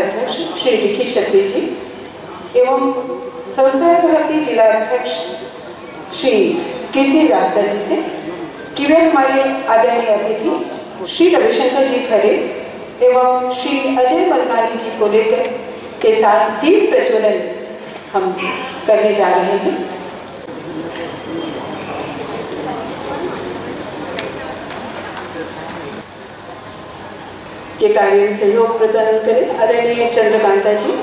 अध्यक्ष श्री लिखित क्षत्रिय जी एवं संस्कार भारती जिला अध्यक्ष श्री कीर्ति रास्ता जी से कि वे हमारे आदरणीय अतिथि श्री रविशंकर जी खरे एवं श्री अजय मलकानी जी को लेकर के साथ दीप प्रज्वलन हम करने जा रहे हैं। के कार्य में सहयोग प्रदान करें आदरणीय चंद्रकांता जी।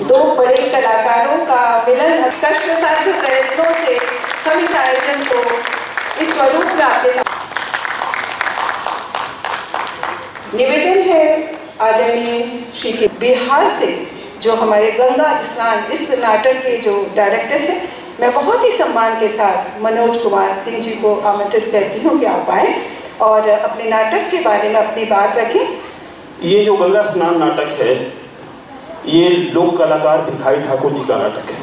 दो बड़े कलाकारों का मिलन कष्ट साध्य प्रयत्नों से हम इस आयोजन को इस स्वरूप में आपके साथ निवेदन है आदरणीय श्री के बिहार से जो हमारे गंगा स्नान इस नाटक के जो डायरेक्टर हैं, मैं बहुत ही सम्मान के साथ मनोज कुमार सिंह जी को आमंत्रित करती हूँ कि आप आएँ और अपने नाटक के बारे में अपनी बात रखें। ये जो गंगा स्नान नाटक है ये लोक कलाकार भिखारी ठाकुर जी का नाटक है,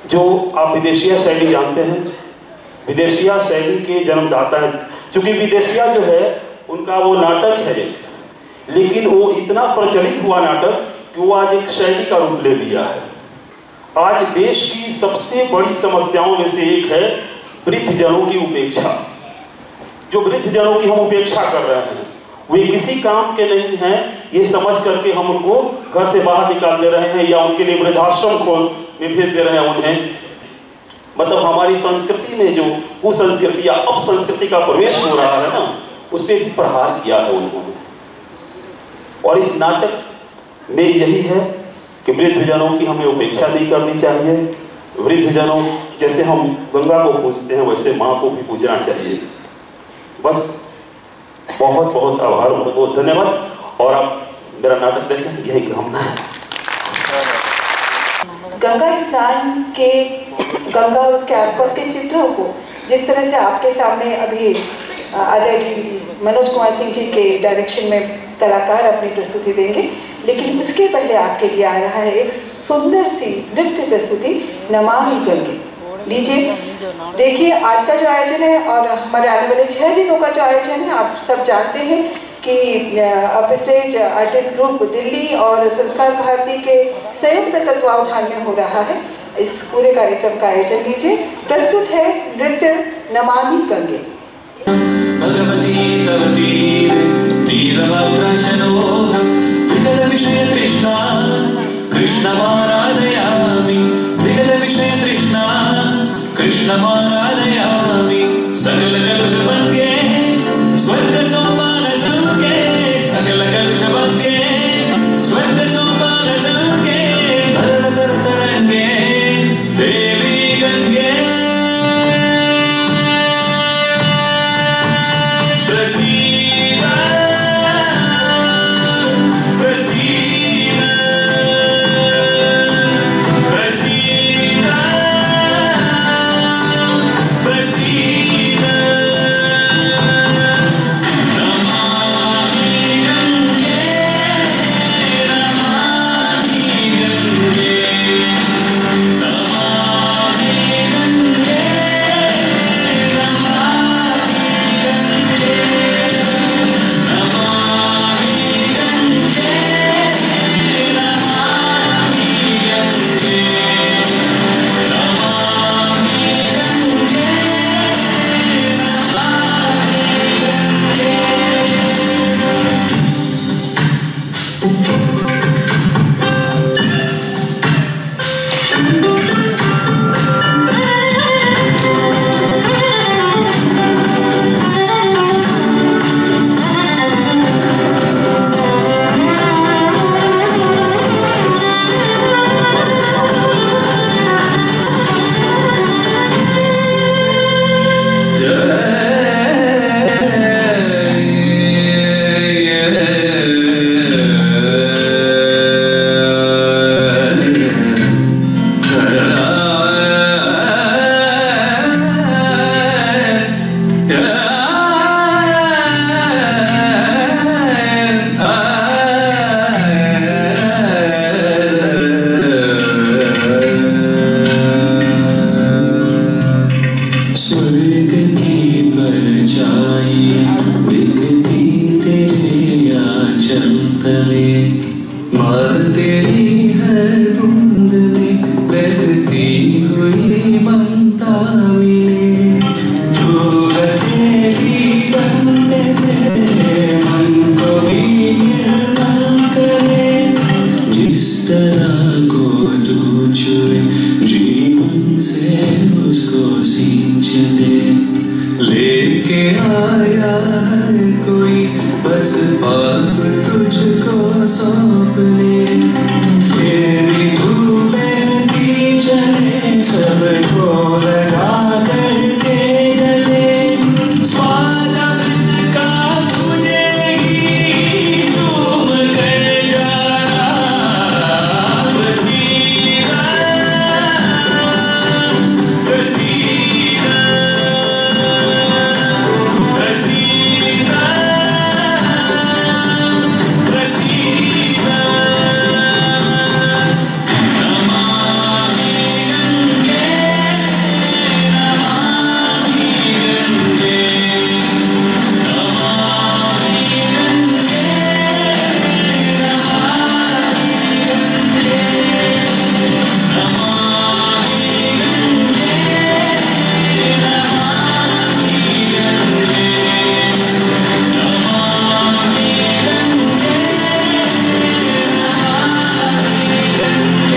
जो आप विदेशिया शैली जानते हैं, विदेशिया शैली के जन्मदाता है। चूँकि विदेशिया जो है उनका वो नाटक है एक, लेकिन वो इतना प्रचलित हुआ नाटक कि वो आज एक शैली का रूप ले लिया है। आज देश की सबसे बड़ी समस्याओं में से एक है वृद्धजनों की उपेक्षा। जो वृद्धजनों की हम उपेक्षा कर रहे हैं, वे किसी काम के नहीं हैं, ये समझ करके हम उनको घर से बाहर निकाल दे रहे हैं या उनके लिए वृद्धाश्रम खोल में भेज दे रहे हैं उन्हें। मतलब हमारी संस्कृति में जो कुसंस्कृति या अपसंस्कृति का प्रवेश हो रहा है ना, उस पर भी प्रहार किया है उन्होंने। और इस नाटक में यही है कि वृद्धजनों की हमें उपेक्षा नहीं करनी चाहिए। वृद्धजनों जैसे हम गंगा को पूजते हैं वैसे माँ को भी पूजना चाहिए। बस बहुत बहुत आभार, बहुत बहुत धन्यवाद। और आप मेरा नाटक देखें, यही कामना है। गंगा स्नान के गंगा और उसके आसपास के चित्रों को जिस तरह से आपके सामने अभी आदरणीय मनोज कुमार सिंह जी के डायरेक्शन में कलाकार अपनी प्रस्तुति देंगे, लेकिन उसके पहले आपके लिए आ रहा है एक सुंदर सी नृत्य प्रस्तुति नमामि गंगे। लीजिए देखिए आज का जो आयोजन है और हमारे आने वाले 6 दिनों का जो आयोजन है, आप सब जानते हैं कि अपस्टेज आर्टिस्ट ग्रुप दिल्ली और संस्कार भारती के संयुक्त तत्वावधान में हो रहा है। इस पूरे कार्यक्रम का आयोजन लीजिए। प्रस्तुत है नृत्य नमामि गंगे। भगवती तव तीरे नीलमात्राशनोहं विगतविषयतृष्णा कृष्णमाराधयामि, विगतविषयतृष्णा कृष्णमाराधयामि। सकलकलुषभङ्गे स्वर्गसोपानसङ्गे, सकलकलुषभङ्गे स्वर्गसोपानसङ्गे, धरणतरतरङ्गे देवी गङ्गे। कोई बस पाप तुझको सौंप ले। फिर भी तू बहती चले सबको लगा करके गले, स्वाद अमृत का तुझे ही चूम कर जाना। वसीला वसीला वसीला वसीला। नमामि गंगे नमामि गंगे नमामि गंगे नमामि गंगे नमामि गंगे नमामि गंगे नमामि गंगे नमामि गंगे।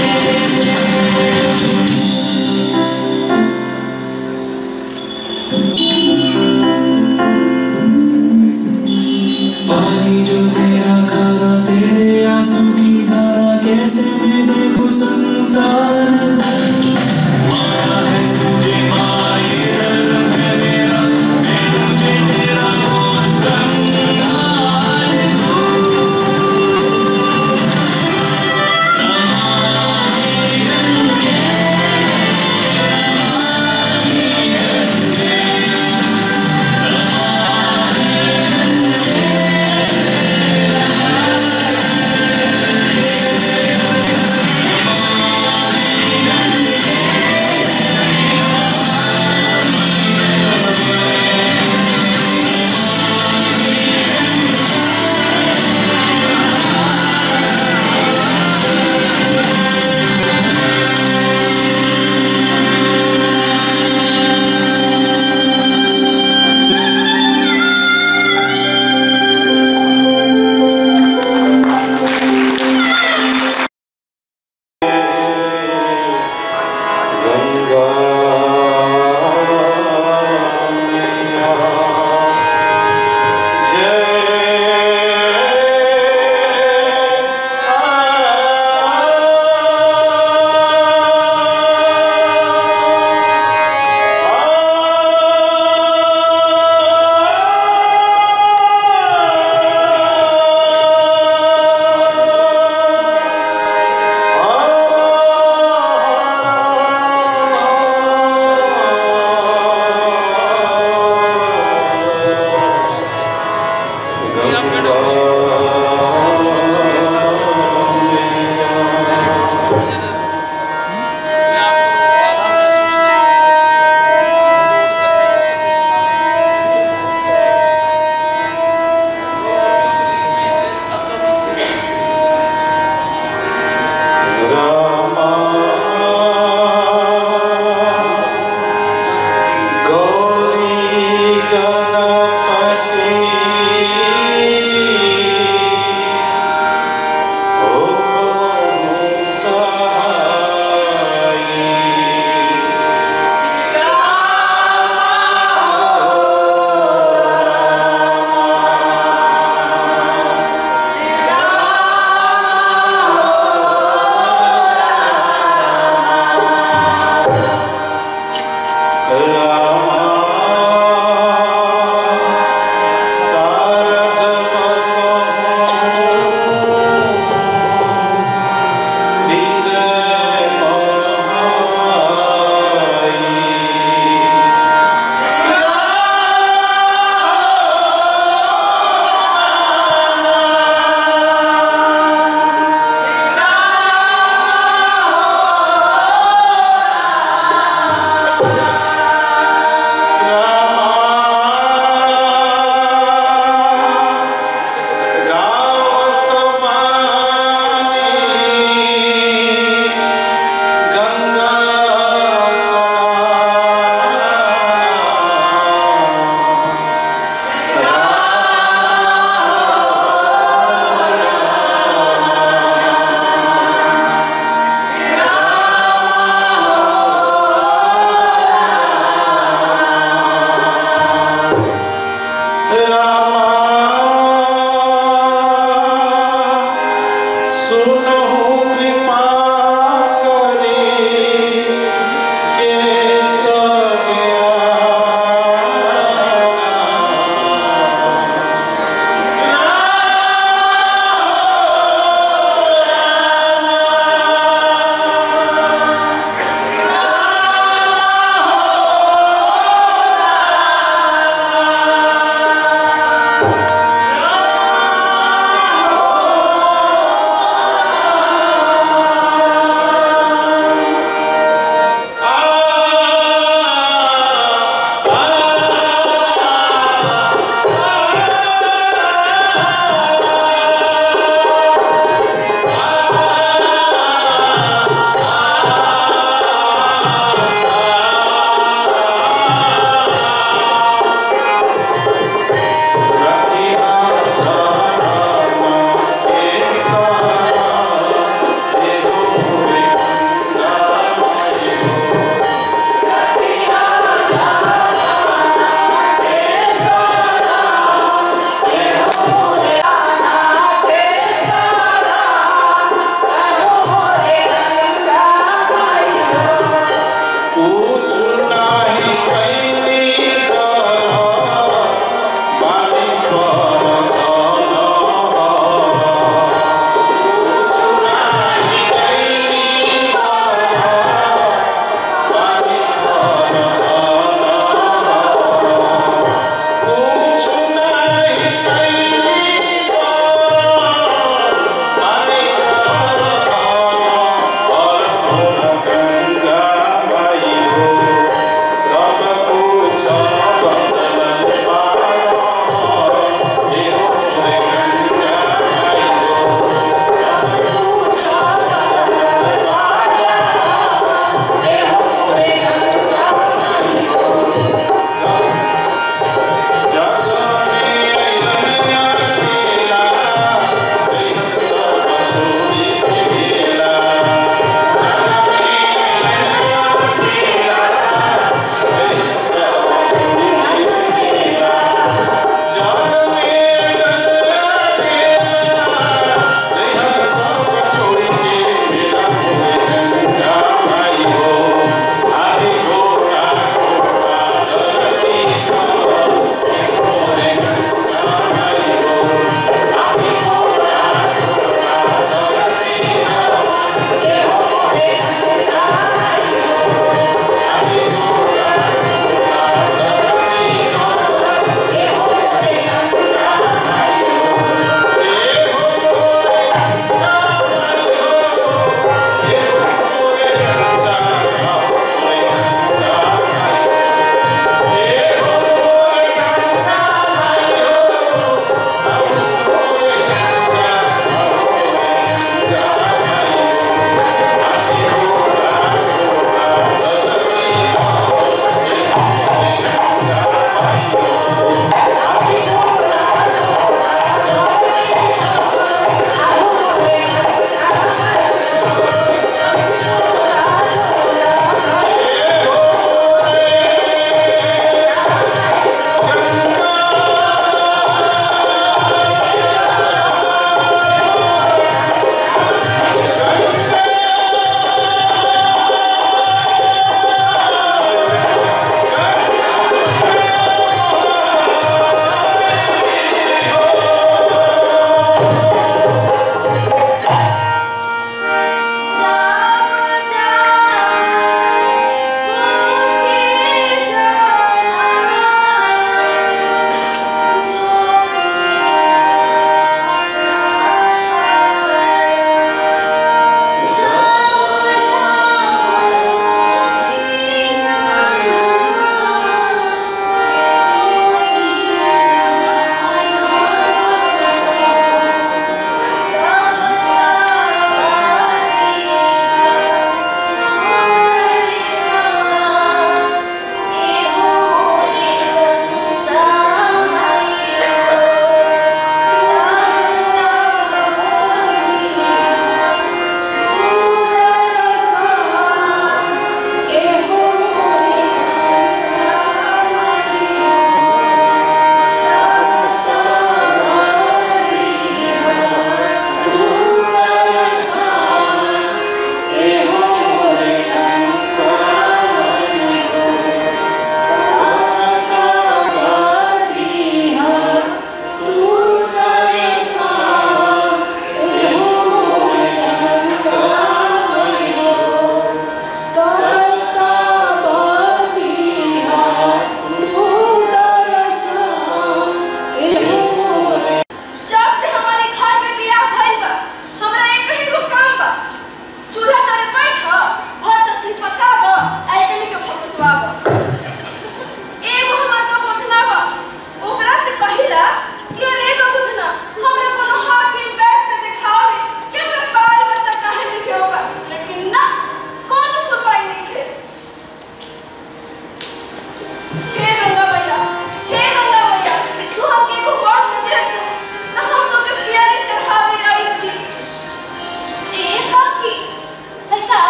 पानी जो तेरा खारा, तेरे आंसू की धारा, कैसे मैं देखूं संतान। माना है तुझे माँ ये धर्म है मेरा, मैं तुझे तेरा कौन संभाल दूं। नमामि गंगे नमामि गंगे नमामि गंगे। गंगा रामा गौरी गणपति।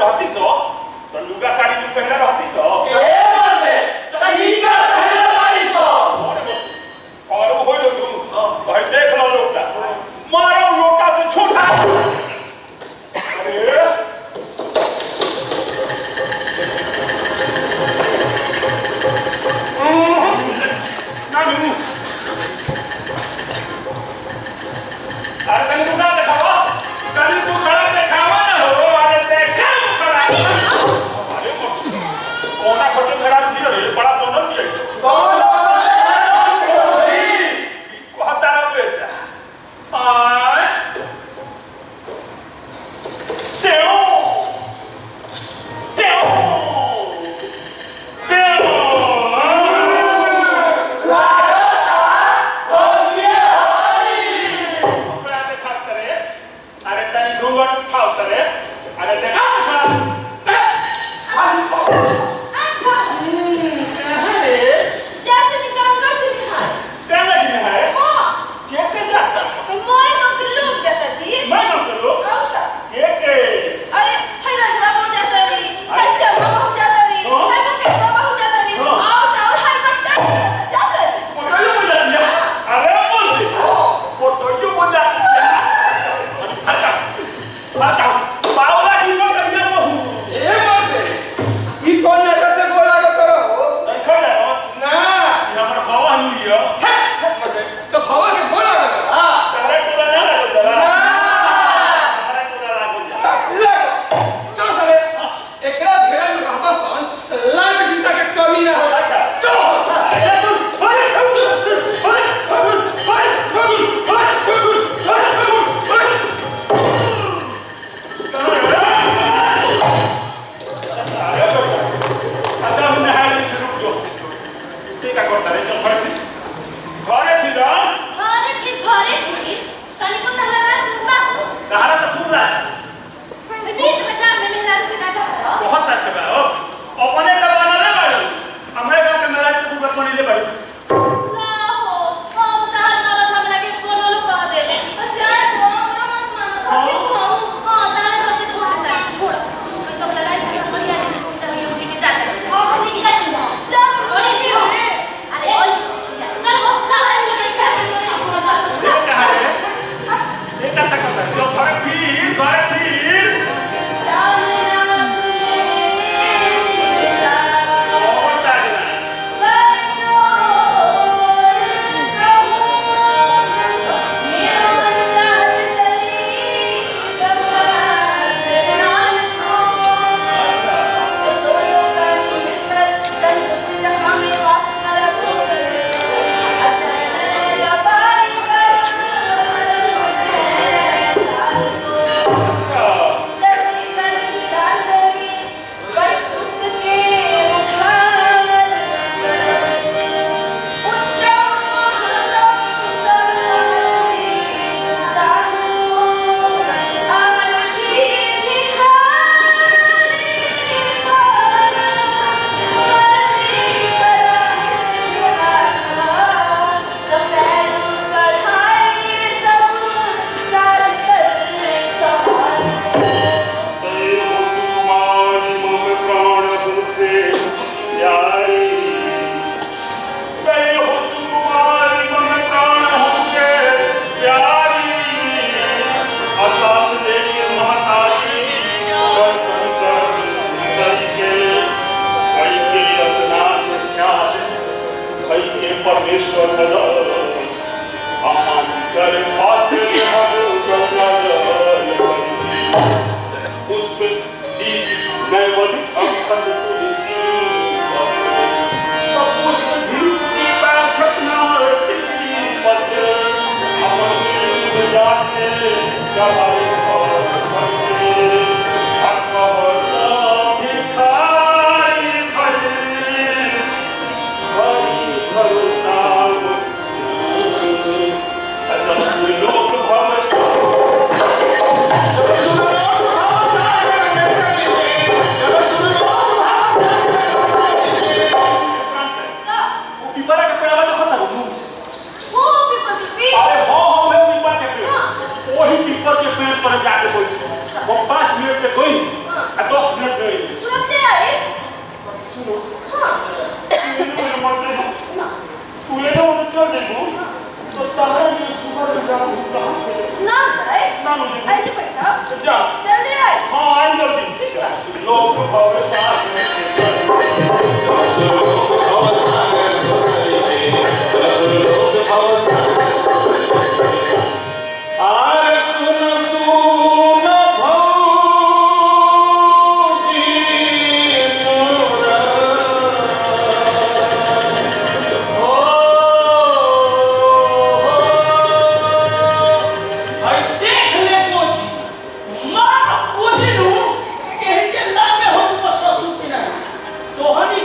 रहती सो तो लुगा साड़ी जो पहले रहती सो ए मर्दे त ई का पहले बारी सो और हो लोग भाई देख लो लोटा मारो लोटा से छूटा। अरे ना नू अरे तनी मुखड़ा देखावा तनी मुखड़ा देखावा ना हो। अरे देखा मुखड़ा अरे कोना खटे मेरा दिया रे बड़ा बनल भी है कौन होई कहता बेटा आय तेओ तेओ तेओ लागता होलिए होई मुखड़ा देखा करे। अरे तनी घूंघट उठाओ करे। अरे देखा मुखड़ा अरे जाते निकाल का जी हां क्या लगी है हां के के जाता मैं गांव के लोग जाता जी मैं गांव के लोग और का के के अरे फैला जवाब हो जाता री कैसे हम हो जाता री हाँ। हाय मुकेश बाबा हो जाता री हाँ। आओ ना और हाय बट्टा जाता री पोटोयो बजा दिया। अरे बोल दे पोटोयो बजा दिया। अरे हटा पावला की मत करिया वो ए मर्दे ई कौन नेता से गोल लागत रहो देखो ना ना ये हमर बाबा नुई हो हट मर्दे तो भवा के गोल लागत हां तारे टोला ना लागल जरा ना तारे टोला लागल जरा लागो चलो साले एकरा घेरा में रहबा सन लाख जूता के कमी ना हो। अच्छा। चलो अरे अरे अरे अरे अरे अरे अरे अरे अच्छा हम नहाए के रुक जो ठीक है करता रे चल घरे फिर घरे फिर घरे फिर घरे फिर तनी को तहरा सुनबा तहारा तो खूब लाज बीच बचा में मेहरारू के काटा करो बहुत लाज के बा ओ अपने तो बनले बाड़ू हमरे गांव के मेरा के पूरा बनले बाड़ू ना हो हम तहर मरद हमरा के कोनो लोग कह देले जाए तो हमरा मत मानो सखी तू हम हां तहरा चलते छोड़ दे छोड़ मैं सब लड़ाई झगड़ा बढ़िया नहीं सब ये उठी के जाते हां हम नहीं जाते जा बड़ी भी हो अरे बोल चल चल ये कहा रे ये का तक कर जो घरे फिर घरे फिर राम राम और तारे अच्छा परमेश्वर अमन कर पात्र पुष्प दीप नैवध अखंड तुलसी सब पुष्प दीप दीपाक्षत नारती पत्र अमन जाते चढ़ाए भिखारी भई भई भरोसा लोक भव। चल देबू तो तहरा ये सुबह में जाऊं कहां पे ना जाए ना नु आई तो बैठा जा जल्दी आए। हां आए जल्दी। लोग भव सागर लोग भव सागर आर सुन सुन भौजी मोरा ओ भाई देख ले कोची मार कोची नु कहीं के लामे हो तू ससुर के नहीं तोहनी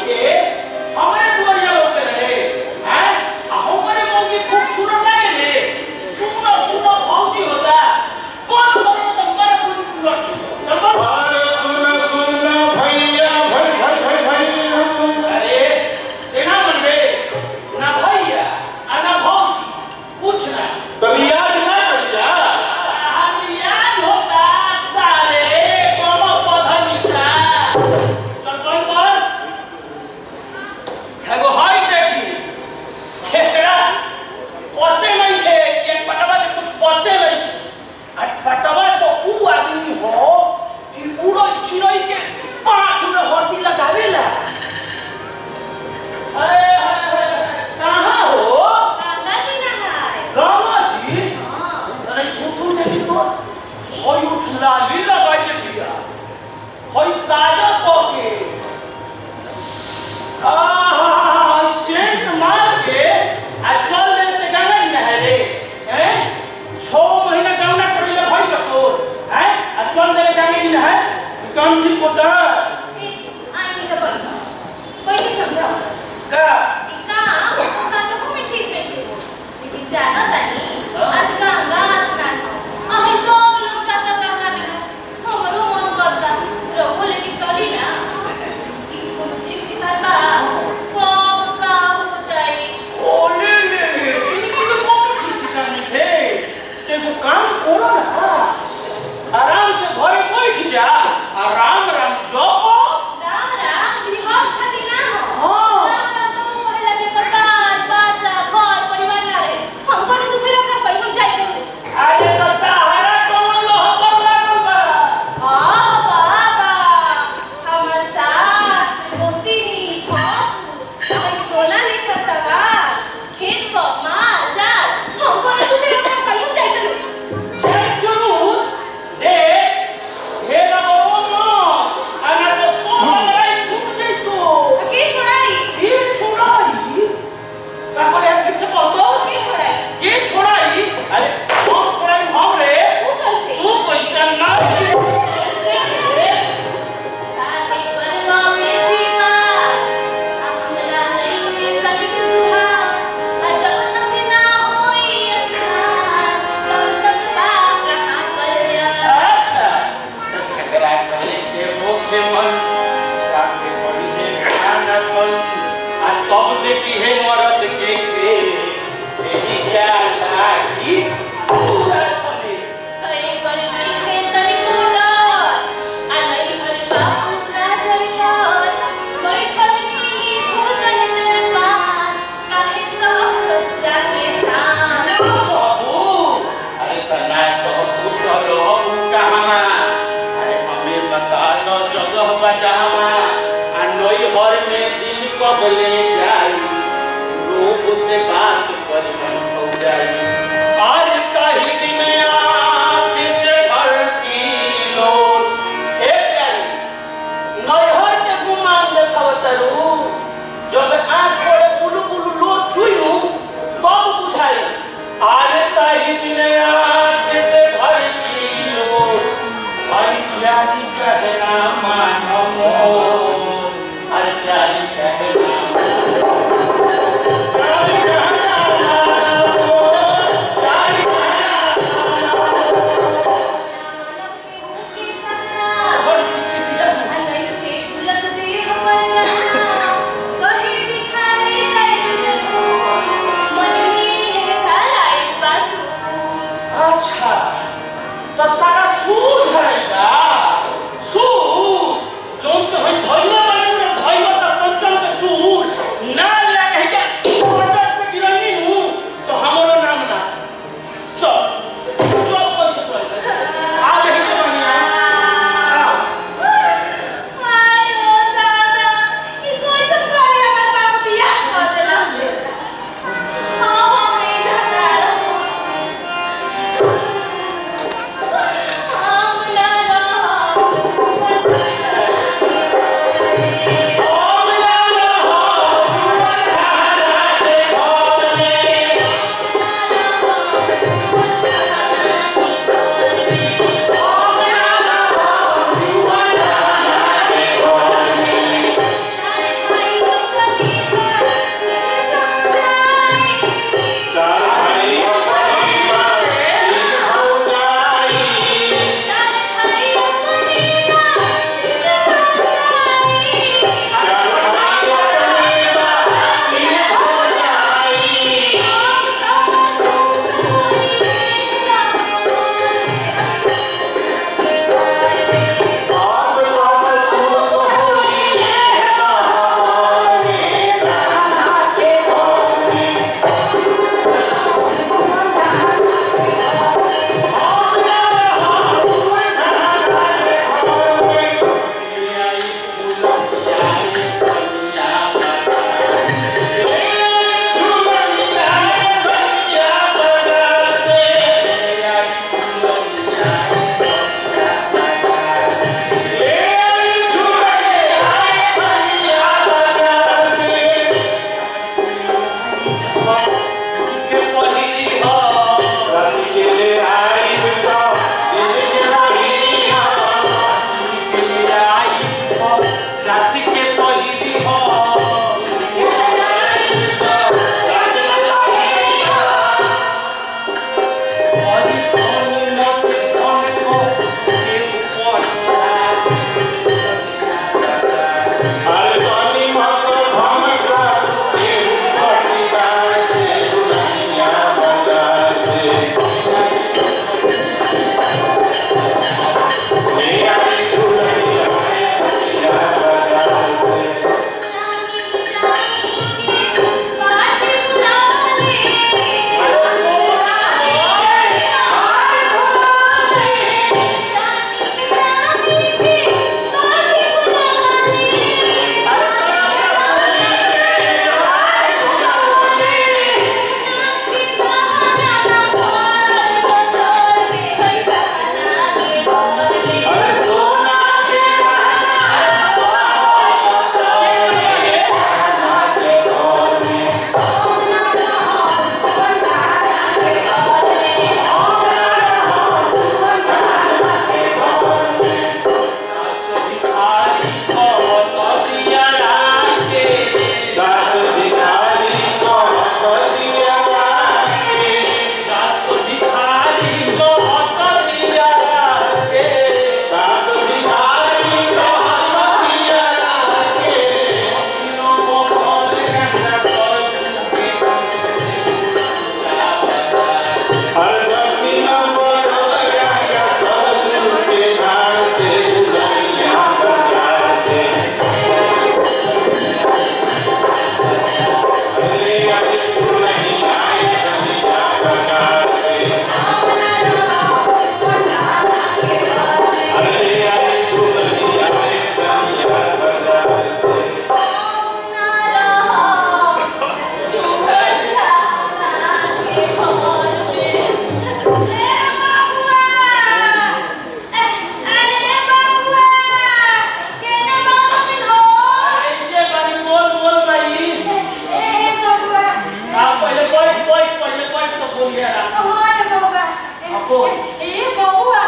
बोल ए बबुआ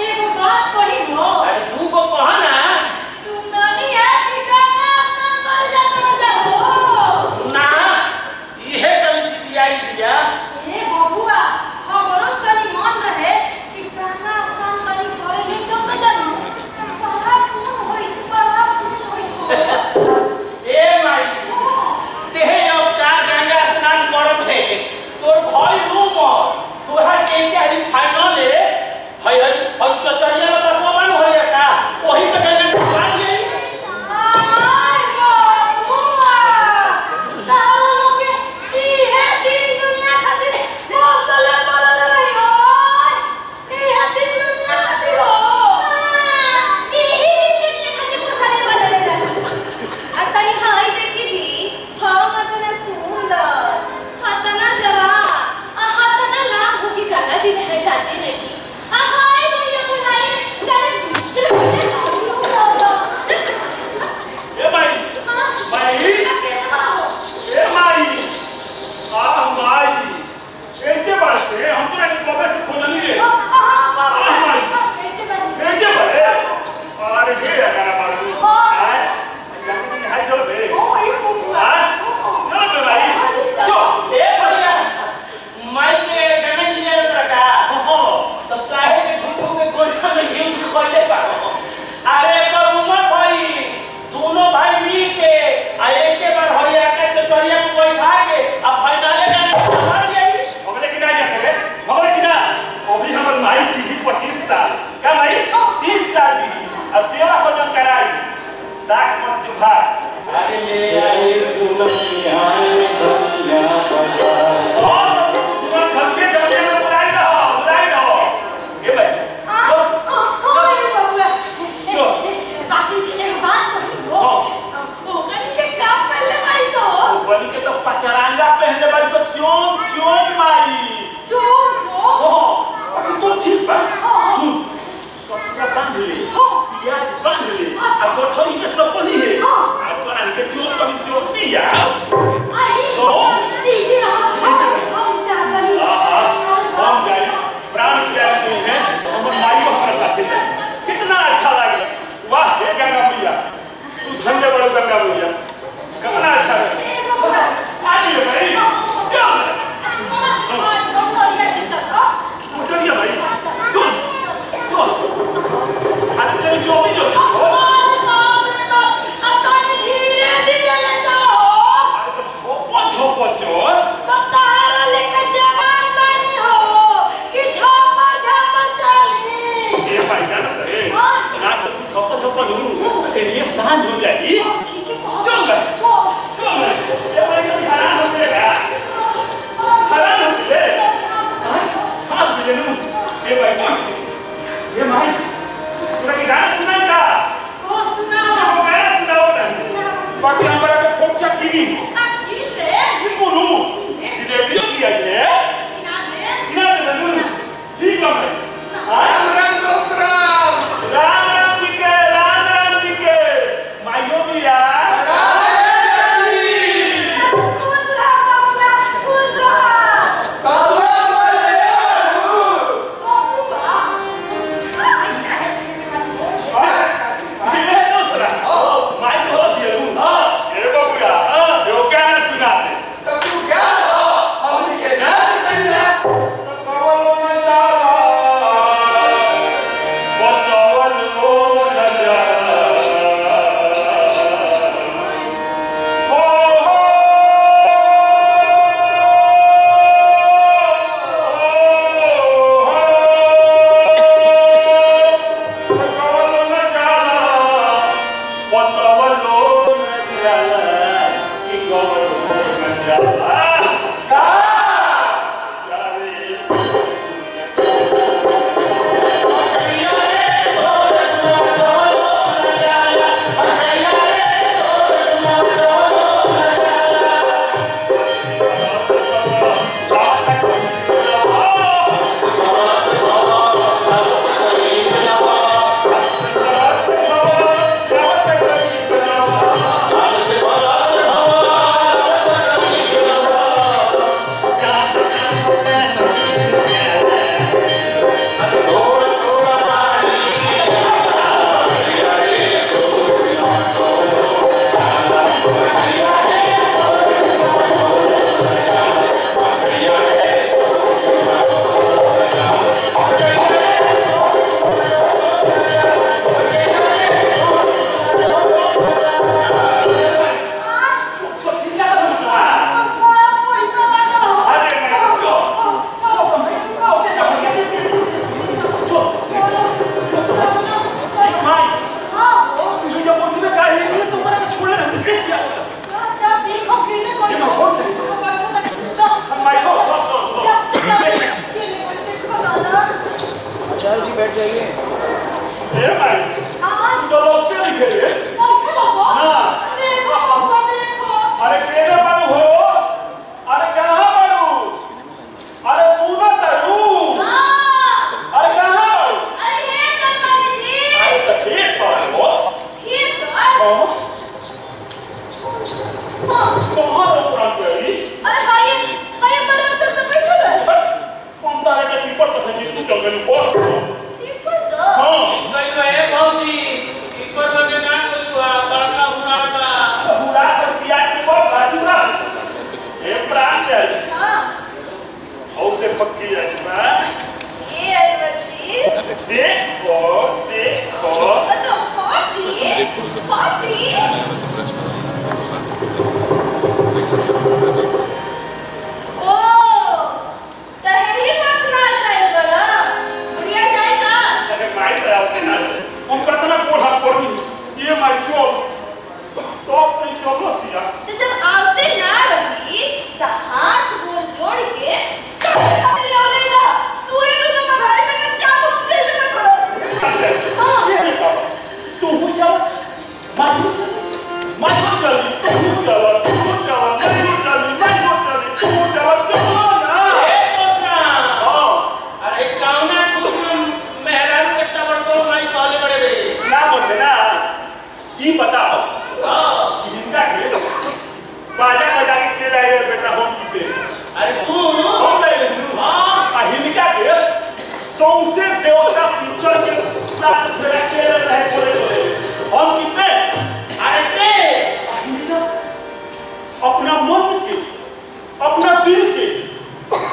एगो बात कही हो। अरे तू को कह ना। सुननी है कि गंगा स्नान कर जात जा हो। ना इहे तनी दियाई बिया। ए बबुआ हमरो तनी मन रहे कि गंगा स्नान तनी करे ले चल जानू बड़ा पुण्य होई, बड़ा पुण्य होई हो। ए माई तेहे अब का गंगा स्नान करब है तोर भाई रूम तोरा के के हरी फाइनल है हई हई हम चचरिया में बसवा होया का ओही पे गंगा स्नान गई। आय बबुआ तारो लोग के इहे दिन दुनिया खातिर पोसले पलले रही हो, इहे दिन दुनिया खातिर हो, इहे दिन दुनिया खातिर पोसले पलले रही। आ तनी हाय देखी जी हम अतना सुंदर हतना जवान आ हतना लाभ होगी गंगा जी नहाए जाते नहीं। आ हाय भैया बुढ़ाई गंगा जी। ए माई माई ए माई आ माई एते बाटे हम तोरा के कबे से खोजली रे। एते बाटे अरे हे अगारा बारू आय गंगा जी नहाए चल बे। चल बे भाई चल। ए भैया माई के गंगा जी ले तोरा का हो तो काहे के झूठो के गोइठा में घी सुखैले बा। अरे एकर उमर भाई दोनों भाई मिल के आ एक के बार हरिया के चचरिया में बैठा के आ फाइनले गाना मार जाई। हमरे कि ना जा सके हमरे कि ना अभी हमर माई की ही 25 साल का माई 30 साल की आ सेवा सजन कराई दाग मत जुभा। अरे ले आई और तुम धमके धमके में बुलाई रहो बुलाई रहो। ए भाई चल चल बाकी एगो बात कही हो ओकनी के का पहले मारी सो बनी के तो पचरांगा पहनले बारी सो चोम चोम माई चोम चोम। हो बाकी तो ठीक बा। सुन सतुआ बांध ले प्याज बांध ले आ गठरी के सब बनी है आ तोरा के चोम कभी चोम दिया आई ई हम चाहतनी हम गई प्राण प्यार दी है हमर माई हमरा साथे कितना अच्छा लगे। वाह हे गंगा मैया तू धन्य बड़ो गंगा मैया कितना अच्छा लगे। आइए भाई चल उतरिए भाई चल चल अरे तेरी चोटी जो अरे तो झोपो झोपो चल ए भाई ना ना रे ना चल झोपो झोपो लू ये सांझ हो जाएगी। चल भाई चल ए भाई कभी हैरान हो जाएगा हैरान हो जाए हां बुझे लू। ए भाई कौन ए भाई तोरा के गाना सुनाई का ओ सुनाओ गाना सुनाओ ना बाकी हमरा के फोकचा कीनी की बोलू।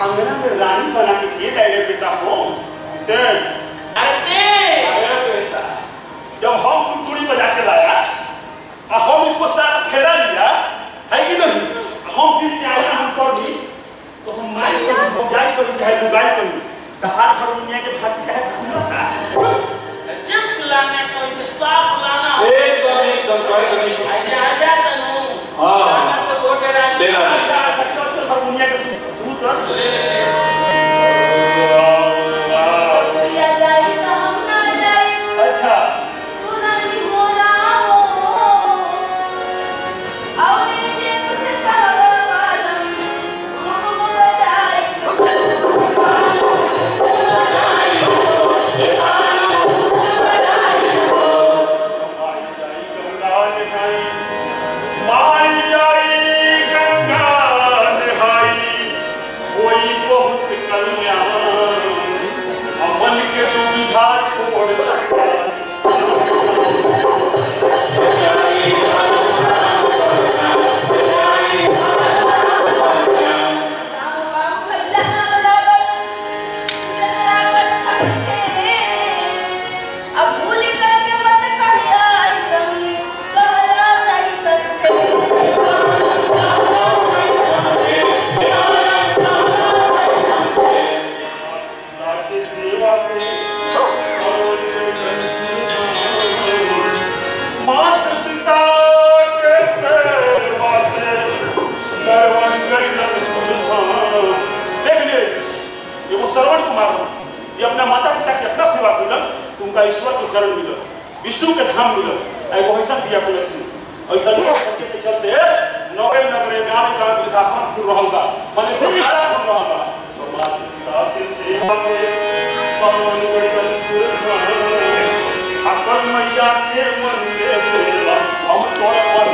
अंगना में रानी बना के के जाएगा बेटा हो देख। अरे अरे बेटा जब हम कुरकुरी बजा के लाया और हम इसको साथ फेरा लिया है कि नहीं, हम भी आया हम कर भी तो हम माई को जाई कहीं चाहे लुगाई कहीं तो हाथ हरमुनिया के भाती चाहे खुलता चिप लाना कोई के साफ लाना एकदम एकदम कोई नहीं। आजा आजा तनु हां लाना से वोट डरा देना। अच्छा अच्छा चल चल हरमुनिया के सुन तू प्रिया जाई त हम ना जाई। अच्छा सुनाई हो रामो और जे कुछ कहवा वालम हुकुम बजाई। माई जाई गंगा नहाई, माई जाई गंगा नहाई, कोई बहुत कल्याण अमन के दुविधा छोड़। राम राम भैया नाम लागल लागल समझे अब भूल करके मत कहिया ऐसन कहला नहीं सकते। ताकि सेवा से माता पिता के सेवा से श्रवण गैलन सुलझान। देख लिए ये वो श्रवण कुमार हो, ये अपना माता पिता की अपना सेवा मिलल तो उनका ईश्वर के चरण मिलल, विष्णु के धाम मिलल। एगो ऐसा दिया कुलस्ती ऐसा के चलते नगरे नगरे गाँव गाँव वृद्धाश्रम खुल रहल बा, माने सारा खुल रहल बा। तो माता पिता के सेवा से श्रवण गैलन सुलझान, अकल मैया के मन से सेवा हम तोर पर।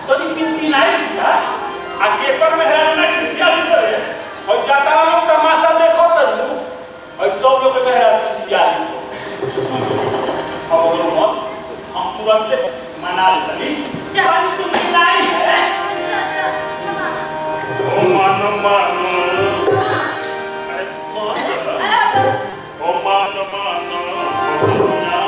तनी पिनपिनाई दिया आ केकर में हेरा ना खिसिया सरे और जाता लोग तमाशा देखो तनु और सब लोग के मेहरा खिसिया सो। हम बोलो मत, हम तुरंत मना लेतनी। तनी पिनपिनाई है ओ मन मन अरे मन ओ मन मन दुनिया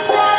Yeah.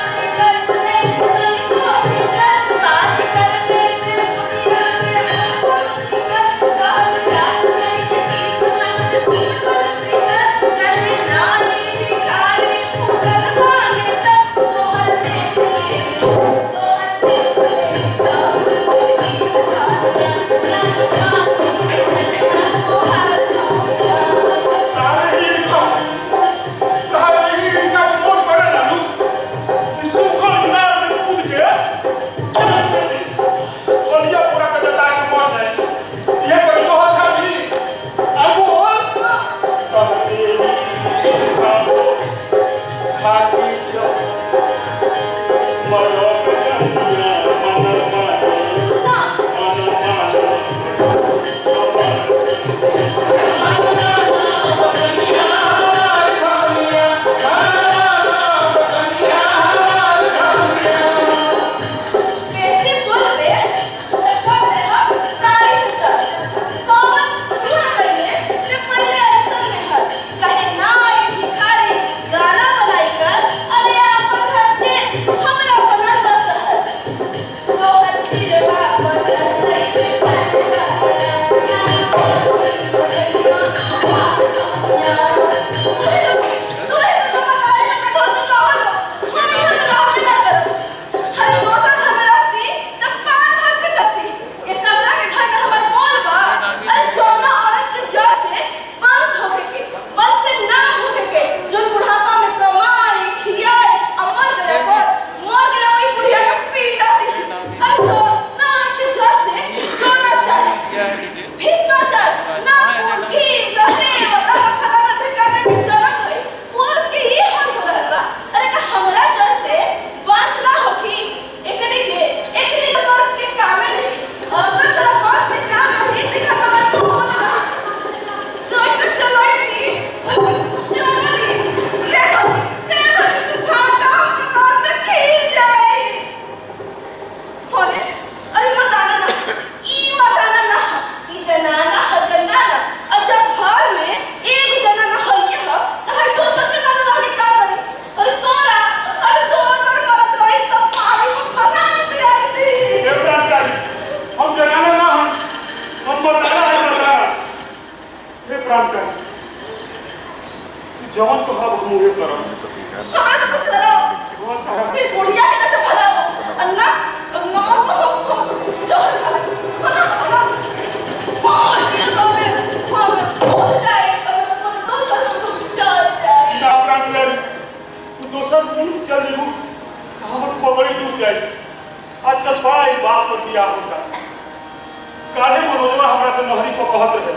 कैसे बोल रे कर देला सारी सुतर कौन तू ना कइले से पहले ऐसन में हर कहे ना आई भिखारी गाना बनाई कर अरे आपन घर जे हमरा बनल बस हर तोहर सिरवा पर चढ़तई तू ही तो बताए कि घर से कहो हम यहाँ रहबे ना करब। हर दोसर घर में रहती त पान हाथ के चलती। ये कमरा के घर में हमर मोल बा। अरे जौना औरत के जड़ से वंश होखे के, वंश से नाम होखे के, जो बुढ़ापा में कमाए खियाए आ मर गया पर मर गया वही बुढ़िया के पीटा दी। अरे जौना औरत के जड़ से रोना चाहे भीषमा चाहे ना भीम सहदेव अल्लाह फलाना ढिकाना के जन्म होई औरत के ये हाल हो रहल बा। अरे का हमरा जड़ से वंश ना होखी एकने के एकने के वंश के कामे नहीं अगर तोरा वंश के काम रही त खतम तू हो ना जो से चलाई दी चली रे रे तू भागा पता में खीर जाए अरे अरे मर्दाना ना ई मर्दाना ना ई जनाना ह जनाना। और जब घर में एक जनाना हइए ह त हई दोसर जनाना रह के का करी। अरे तोरा अरे तोरा तोर मरत रही त पानी में फना के आई थी। हे प्राणकारी, हम जनाना ना हम मर्दाना है मर्दाना। हे प्राणकारी, तू जवन तो हब हम उहे करब। हमरा तो कुछ करो जवन तो हब फिर बुढ़िया के जैसे भगाओ अन्ना ना तो हम जहर खा ले बना बना पाँच दिन तो में हम हो जाए तो दोसर चल जाए। ना प्राणकारी, तू दोसर मुल्क चल जेबू तो हमर पगड़ी डूब जाए। आजकल बड़ा ही बास पर बियाह होता। काहे मनोजवा हमरा से नहरी पर कहत रहे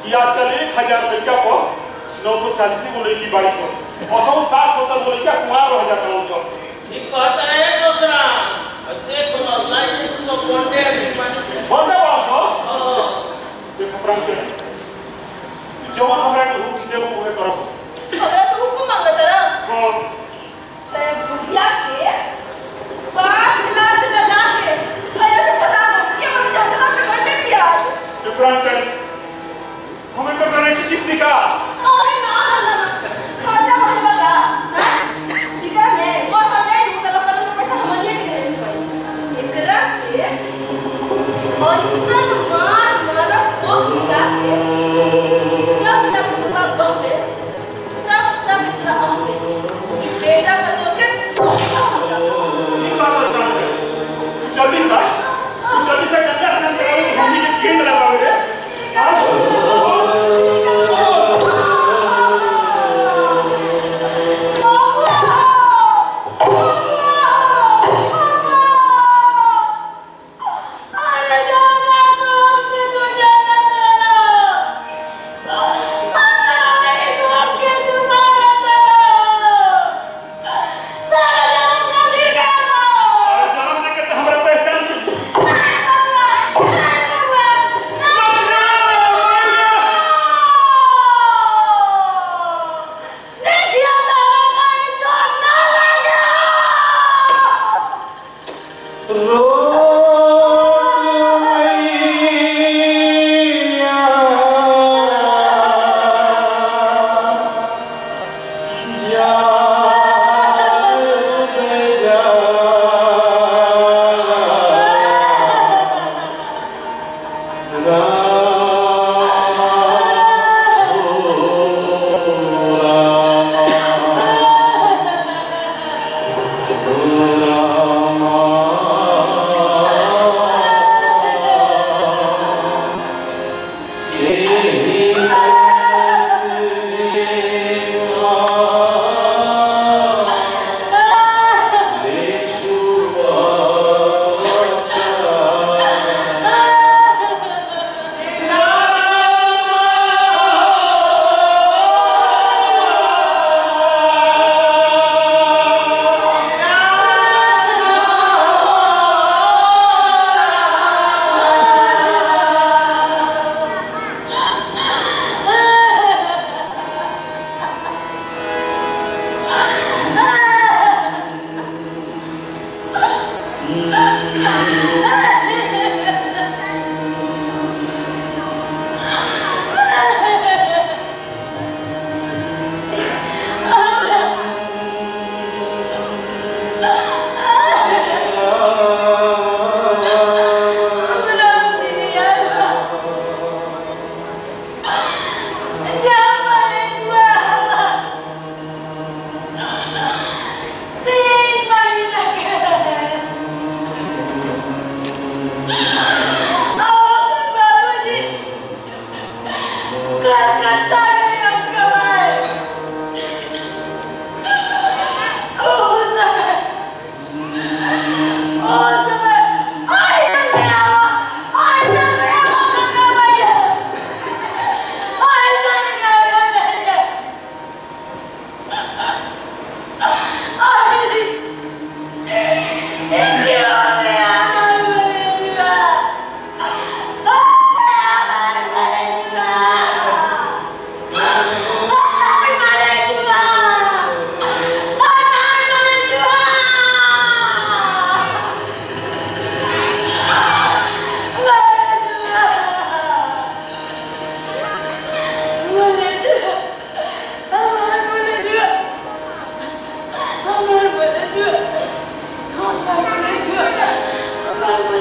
कि आजकल 1000 लड़का पर 940 गो लड़की बाड़ी सो असौ 700 तक लड़का कुंवार रह जाता हूं सब। ठीक कहता है दोसरा देख लो लाइन सब बंदे बंदे बड़ा सो हां देख प्राणकारी, तू जवन हमरा के हुक्म देबू उहे करब। हमरा से हुक्म मांगत रहा हां ते बुढ़िया के 5 लाख लगा के भैया से बता दो ये बच्चा चला के घंटे दिया हे प्राणकारी, हमें तो गारंटी जीतनी का। अरे ना ना ना खर्चा होने वाला हां इकरा में मोर हट जाए तो लोग के पैसा हमनिए के नहीं पाई। एकरा के ऐसन मार मारा को मिला के जब तक पूरा बहवे तब तक एकरा अहवे ई बेटा का तो के ई का प्राणकारी, तू जल्दी सा गंगा स्नान करावे के हमनी के केंद्र लगावे रे। अरे जन्म दे के तो हमरा पहचान के राम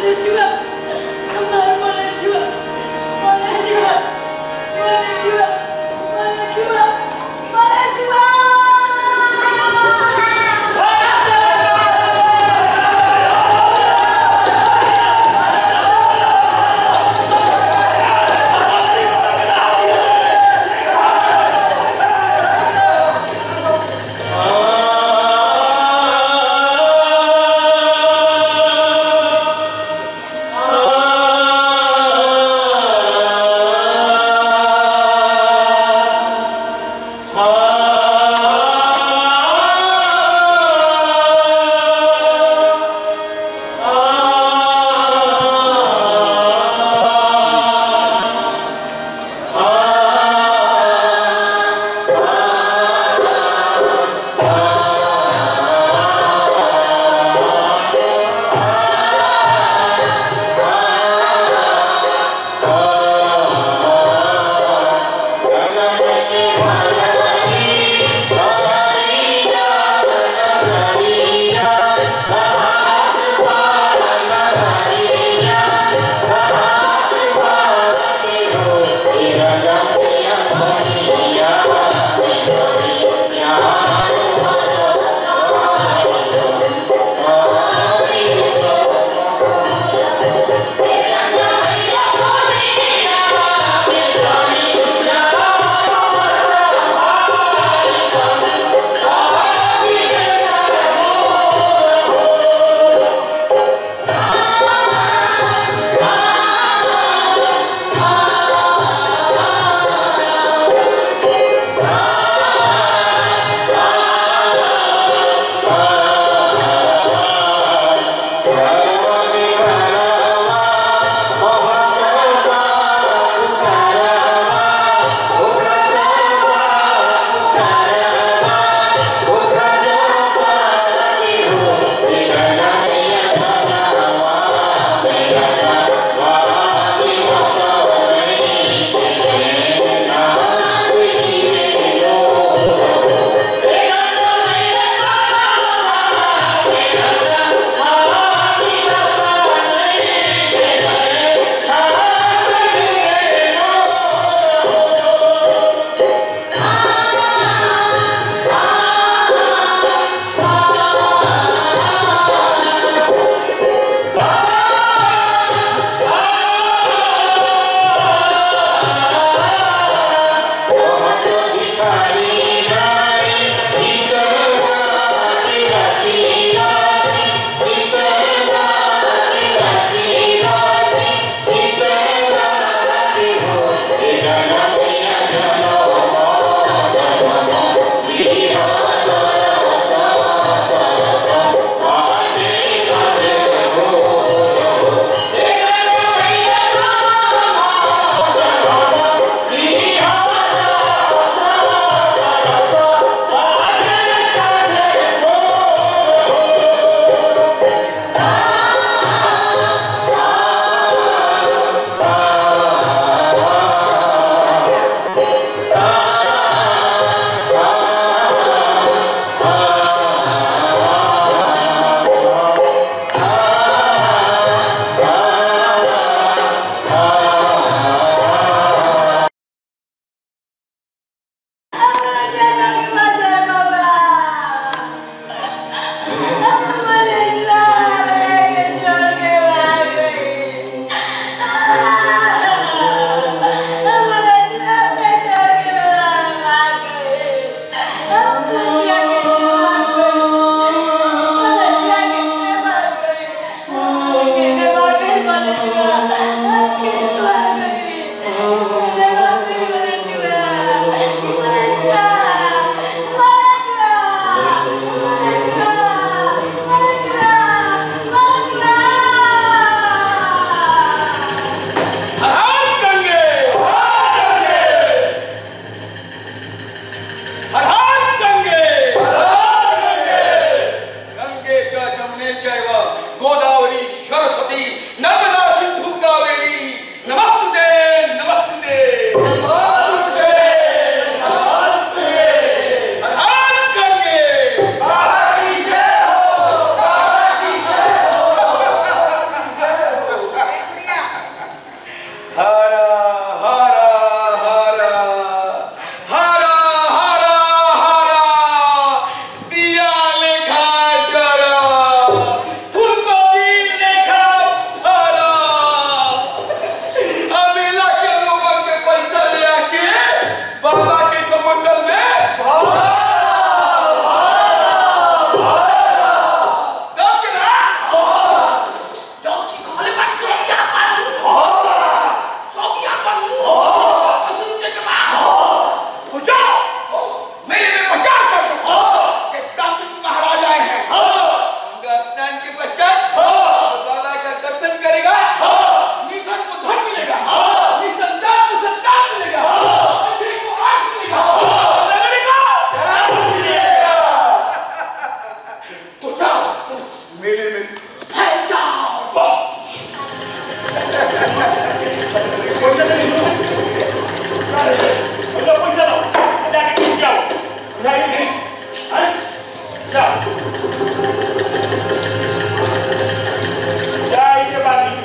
मने छुआ हमार मने छुआ मने छुआ मने छुआ मने छुआ मने छुआ। आ मेले में फैल जाओ। वाह पैसा नहीं लो, पैसा लो, जाके जाओ जाके हैं जाओ जाइए बाकी।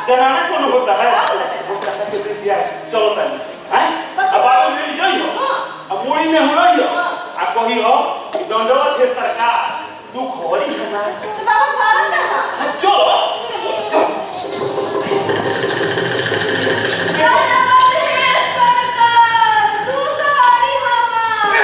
जनाना कौन होता है? चलो पहले हैं अब बाबू ले जाइयो अब मुड़ी में हो रही हो आ कही हो कि दंडवत है सरकार दुख हो रही है ना तो बाबा भागल कहां? हां चलो चलिए दंडवत है सरकार दुख हो रही हमार।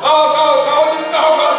कहो कहो तुम कहो कहो।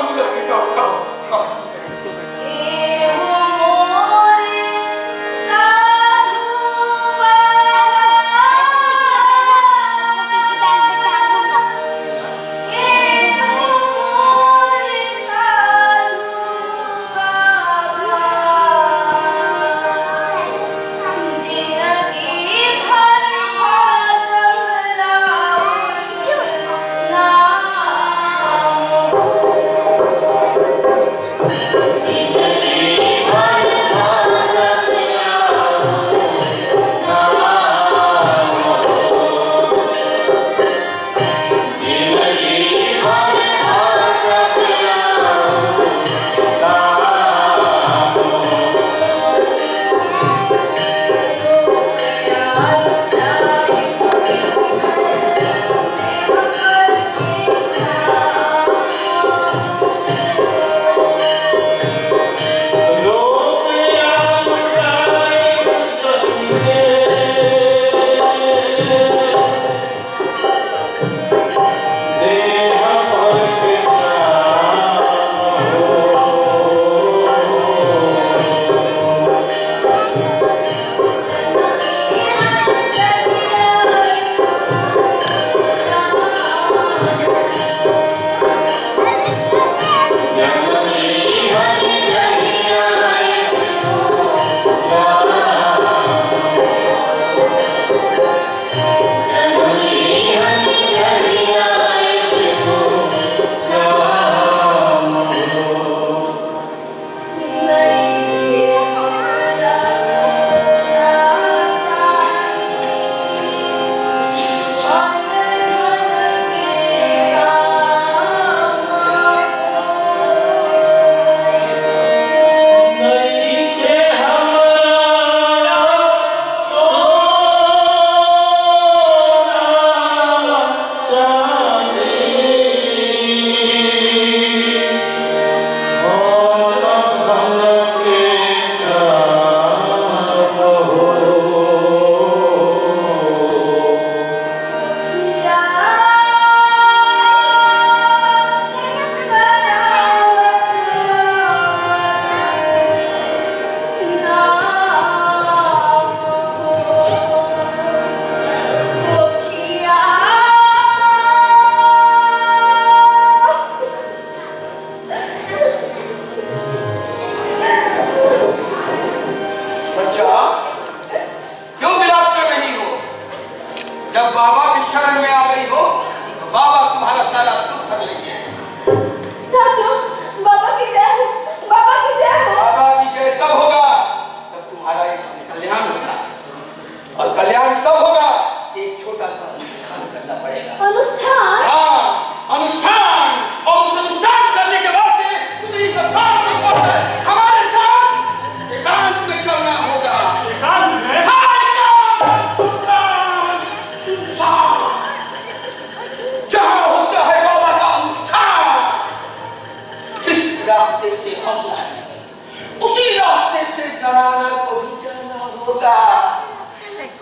से जनाना को भी जाना होगा।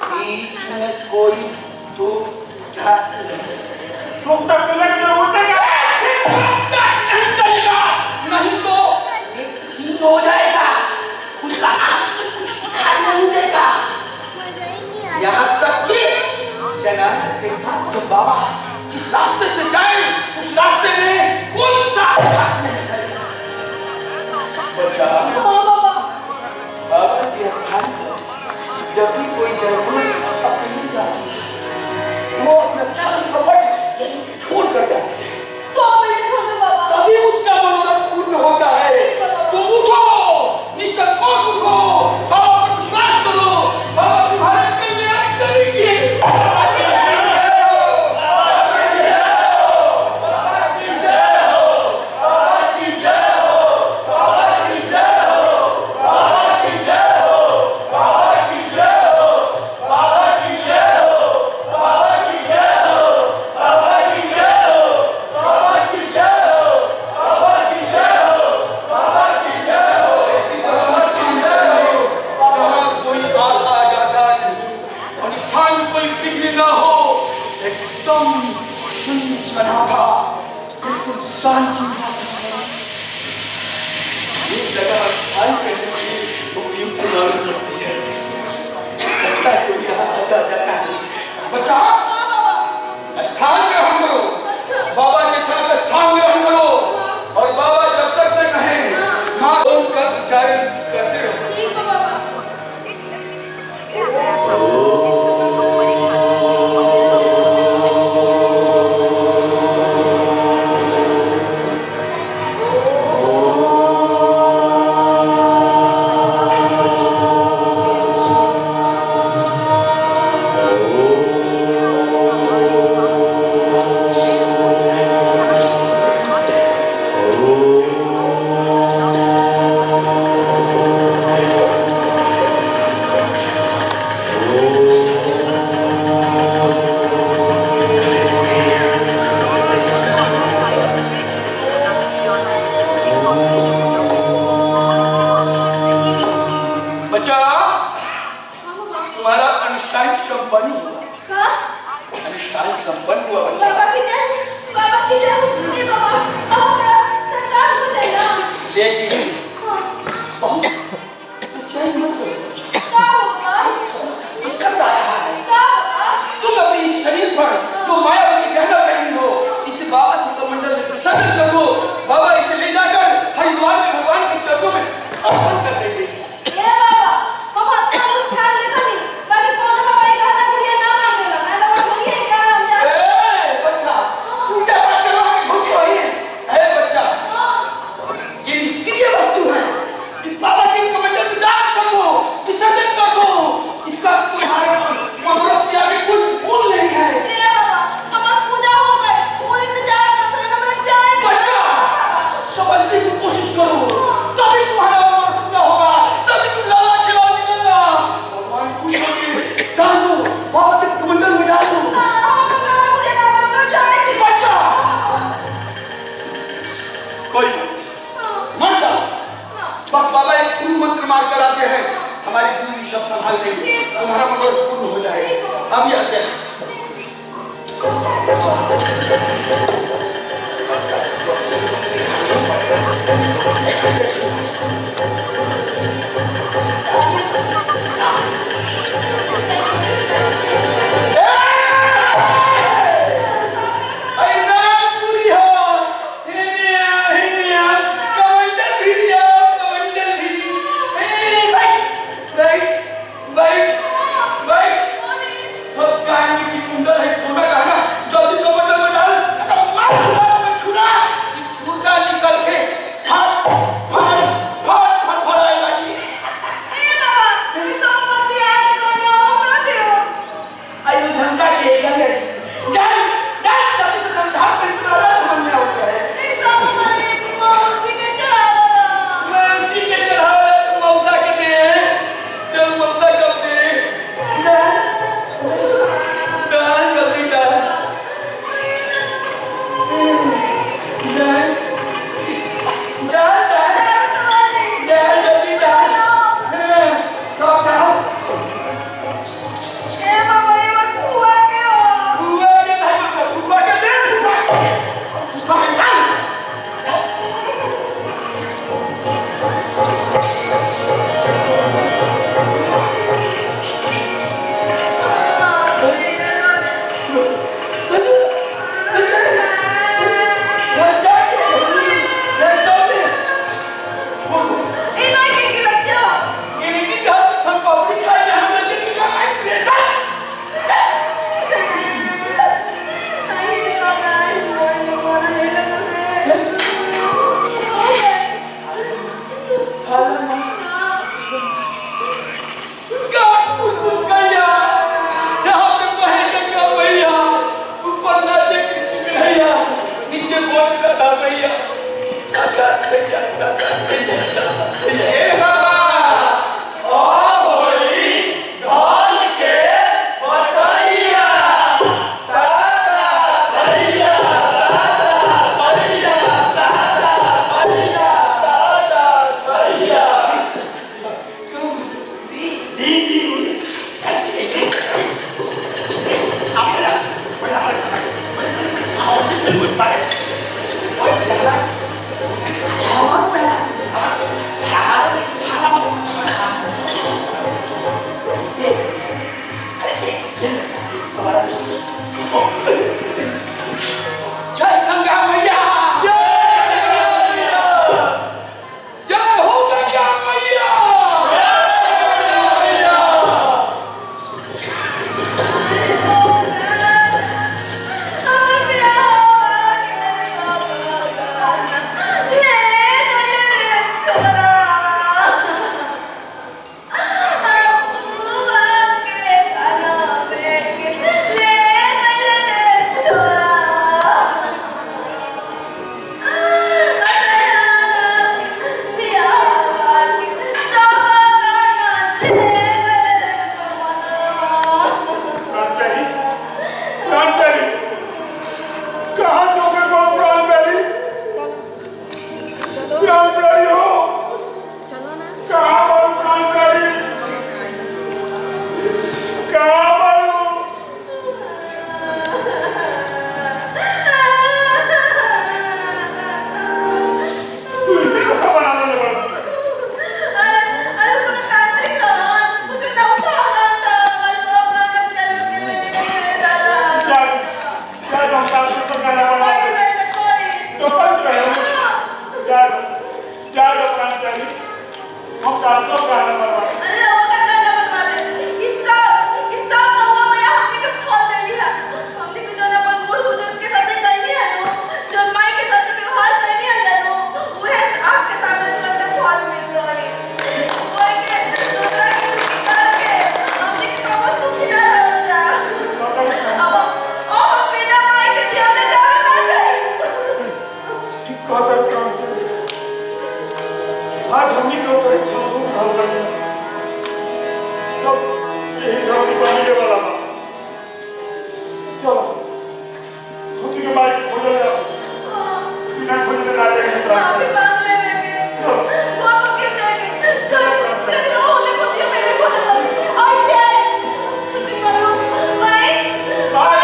बीच में कोई दो नहीं चलेगा, नहीं तो नेत्रहीन हो जाएगा, उसका आंख से कुछ दिखाई नहीं देगा। यहाँ तक कि जनाना के साथ जो बाबा जिस रास्ते से जाए उस रास्ते में कोई ताकत नहीं करेगा। बाबा के स्थान पर जब भी कोई जरूर अकेली जाती है, वो अपना छल कपट यही छोड़ कर जाती है, तभी उसका मनोरथ पूर्ण होता है। तुम उठो, निसंकोच उठो, बाबा पर विश्वास करो, बाबा तुम्हारे कल्याण करेंगे। फट फट जय गंगा मैया, जय गंगा मैया, जय हो गंगा मैया, जय गंगा मैया। Bye.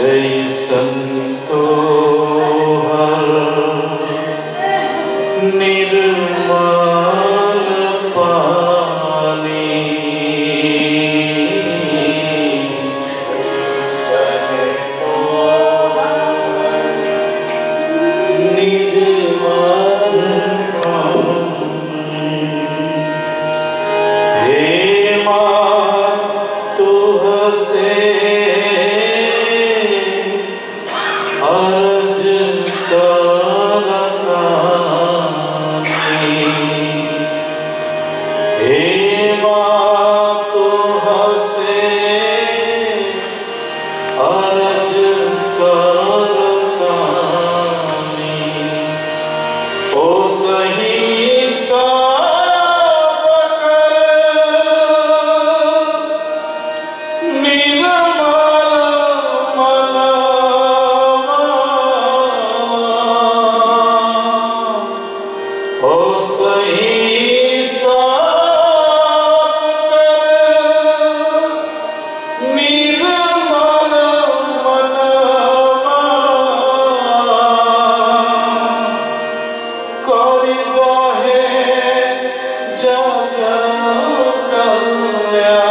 जैसन तोहर निर्मल पानी निर्मल पानी। हे माँ तुहसे अर्ज करतानी, हे माँ तुहसे अर्ज करतानी, ओ सही साफ कर निर्मल मनवा, ओ सही साफ कर निर्मल मनवा, कर दहे जग कल्याणी,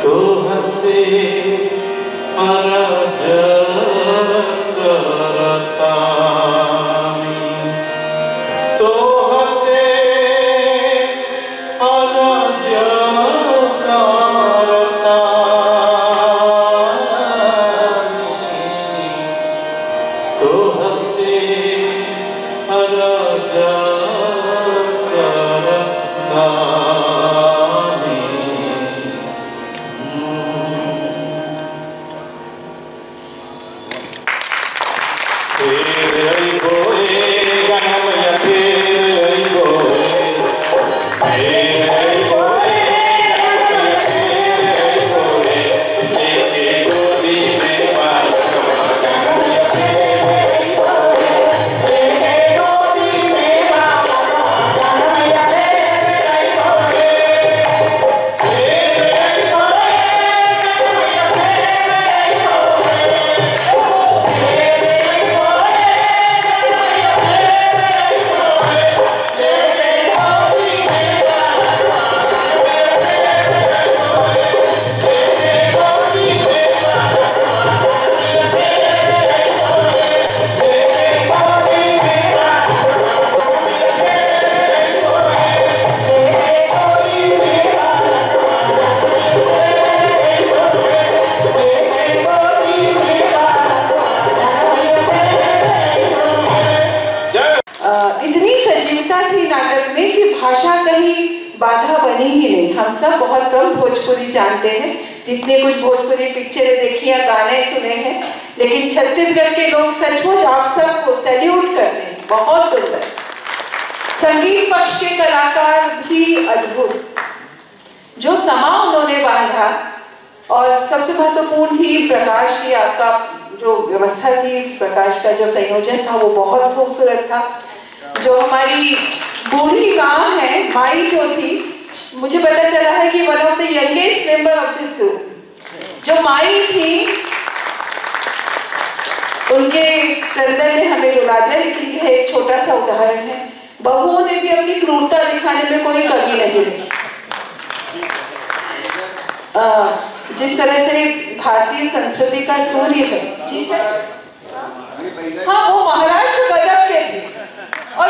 तुहसे अर्ज करतानी, तुहसे अर्ज करतानी, तुहसे अर्ज करतानी। तेरे अइबो ए गंगा मैया, तेरे अइबो ए, तेरे अइबो ए गंगा मैया, तेरे अइबो ए, लेके गोदी में बालकवा गंगा मैया, तेरे अइबो ए, लेके गोदी में बालकवा गंगा मैया, तेरे अइबो ए, तेरे अइबो ए गंगा मैया, तेरे अइबो ए, तेरे अइबो ए गंगा मैया, तेरे अइबो ए, लेके गोदी में बालकवा गंगा मैया, तेरे अइबो ए, लेके गोदी में बालकवा गंगा मैया, तेरे अइबो ए, लेके गोदी में बालकवा गंगा मैया, तेरे अइबो ए, लेके गोदी में बालकवा गंगा मैया, तेरे अइबो ए, लेके गोदी में बालकवा गंगा मैया, तेरे अइबो ए। इतनी सजीवता थी नाटक में कि भाषा कहीं बाधा बनी ही नहीं। हम सब बहुत कम भोजपुरी जानते हैं, जितने कुछ भोजपुरी पिक्चरें देखी या गाने सुने हैं, लेकिन छत्तीसगढ़ के लोग सचमुच आप सबको सैल्यूट करते हैं। बहुत सुंदर संगीत पक्ष के कलाकार भी अद्भुत, जो समा उन्होंने बांधा। और सबसे महत्वपूर्ण थी प्रकाश की आपका जो व्यवस्था थी, प्रकाश का जो संयोजन था वो बहुत खूबसूरत था। जो हमारी बूढ़ी माँ है, माई जो थी, मुझे पता चला है कि one of the youngest member of this group जो माई थी, उनके क्रंदन ने हमें रुला दिया। लेकिन यह एक छोटा सा उदाहरण है, बहुओं ने भी अपनी क्रूरता दिखाने में कोई कमी नहीं रखी। जिस तरह से भारतीय संस्कृति का सूर्य है, जी सर, हाँ, वो महाराष्ट्र गजब के थे। और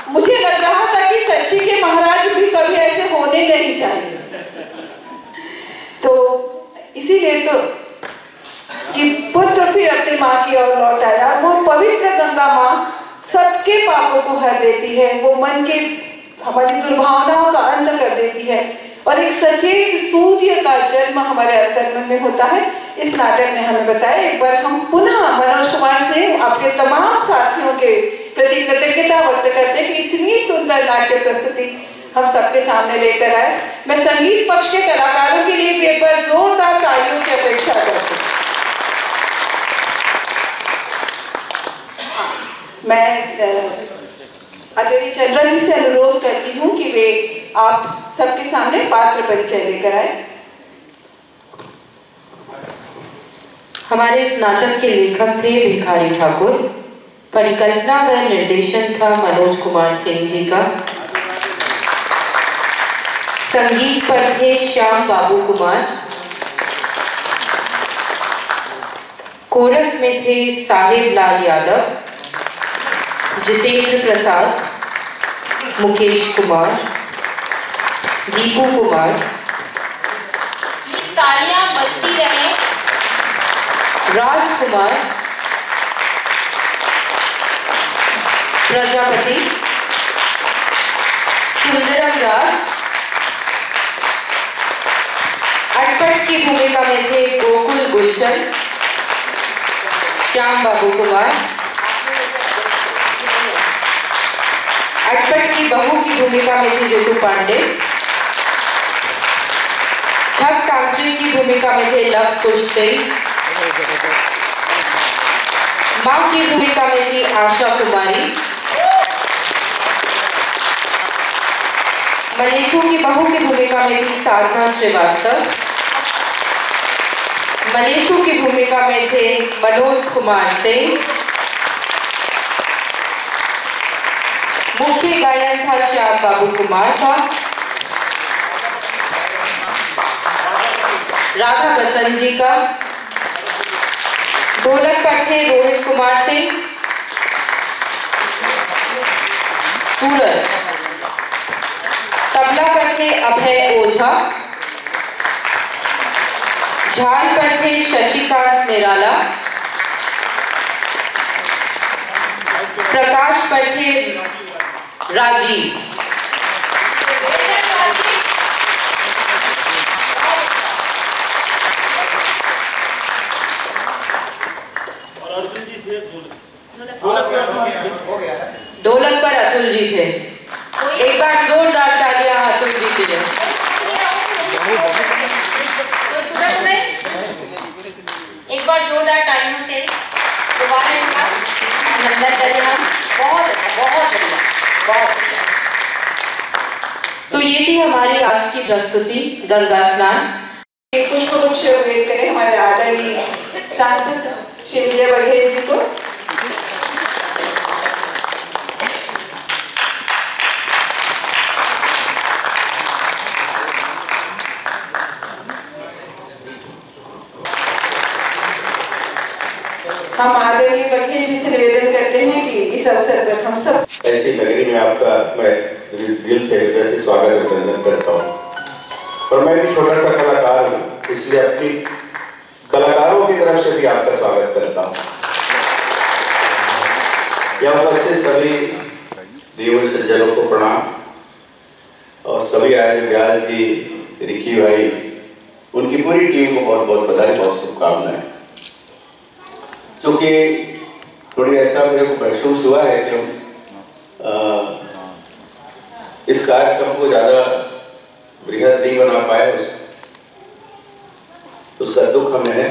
मुझे लग रहा था कि सच्ची के महाराज भी कभी ऐसे होने नहीं चाहिए। तो इसीलिए तो कि पुत्र फिर अपनी माँ की ओर लौट आया। वो पवित्र गंगा माँ सबके पापों को हर देती है, वो मन के हमारी दुर्भावनाओं का अंत कर देती है और एक सचेत सूर्य का जन्म हमारे अंतर्मन में होता है। इस नाटक ने हमें बताया। एक बार हम पुनः मनोज कुमार सिंह आपके तमाम साथियों के प्रति कृतज्ञता व्यक्त करते हैं कि इतनी सुंदर नाट्य प्रस्तुति हम सबके सामने लेकर आए। मैं संगीत पक्ष के कलाकारों के लिए भी एक बार जोरदार तालियों की अपेक्षा करती हूँ। मैं आदरणीय चंद्रा जी से अनुरोध करती हूँ कि वे आप सबके सामने पात्र परिचय लेकर आए। हमारे इस नाटक के लेखक थे भिखारी ठाकुर, परिकल्पना व निर्देशन था मनोज कुमार सिंह जी का, संगीत पर थे श्याम बाबू कुमार, कोरस में थे साहिब लाल यादव, जितेंद्र प्रसाद, मुकेश कुमार, दीपू कुमार। तालियां बजती रहें। राजकुमार प्रजापति, सुंदरम राज। अटपट की भूमिका में थे गोकुल गुलशन, श्याम बाबू कुमार। अटपट की बहू की भूमिका में थी ऋतु पांडे। ठग तांत्रिक की भूमिका में थे लव कुश सिंह। मां की भूमिका में थी आशा कुमारी। मलेचू की बहू की भूमिका में थी साधना श्रीवास्तव। मलेचू की भूमिका में थे मनोज कुमार सिंह। मुख्य गायन था श्याम बाबू कुमार का। राधा बसंत जी का। ढोलक पर थे रोहित कुमार सिंह, सूरज। तबला पर थे अभय ओझा। झाल पर थे शशिकांत निराला। प्रकाश पर थे राजीव। ढोलक पर अतुल जी थे। एक बार जोरदार तालियां अतुल जी के लिए। एक बार जोरदार तालियों से दोबारा इनका अभिनंदन करें हम। बहुत अच्छा, बहुत बढ़िया, बहुत बढ़िया। तो ये थी हमारी आज की प्रस्तुति गंगा स्नान। पुष्प गुच्छ भेंट करें हमारे आदरणीय सांसद श्री विजय बघेल जी को। हम आदरणीय बघेल जी से निवेदन करते हैं कि इस अवसर पर हम सब ऐसी नगरी में आपका मैं दिल से हृदय से स्वागत अभिनंदन करता हूँ। और मैं भी छोटा सा कलाकार हूँ, इसलिए अपनी कलाकारों की तरफ से भी आपका स्वागत करता हूँ। यहाँ उपस्थित सभी देव सज्जनों को प्रणाम और सभी आए व्यास जी, रिखी भाई, उनकी पूरी टीम को बहुत बहुत बधाई, बहुत शुभकामनाएं। चूँकि थोड़ी ऐसा मेरे को महसूस हुआ है कि हम इस कार्यक्रम को ज़्यादा बृहद नहीं बना पाए, उसका दुख हमें है।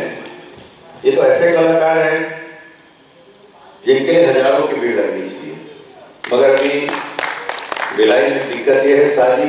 ये तो ऐसे कलाकार हैं जिनके लिए हजारों की भीड़ लगनी चाहिए, मगर अभी भिलाई में दिक्कत यह है, शादी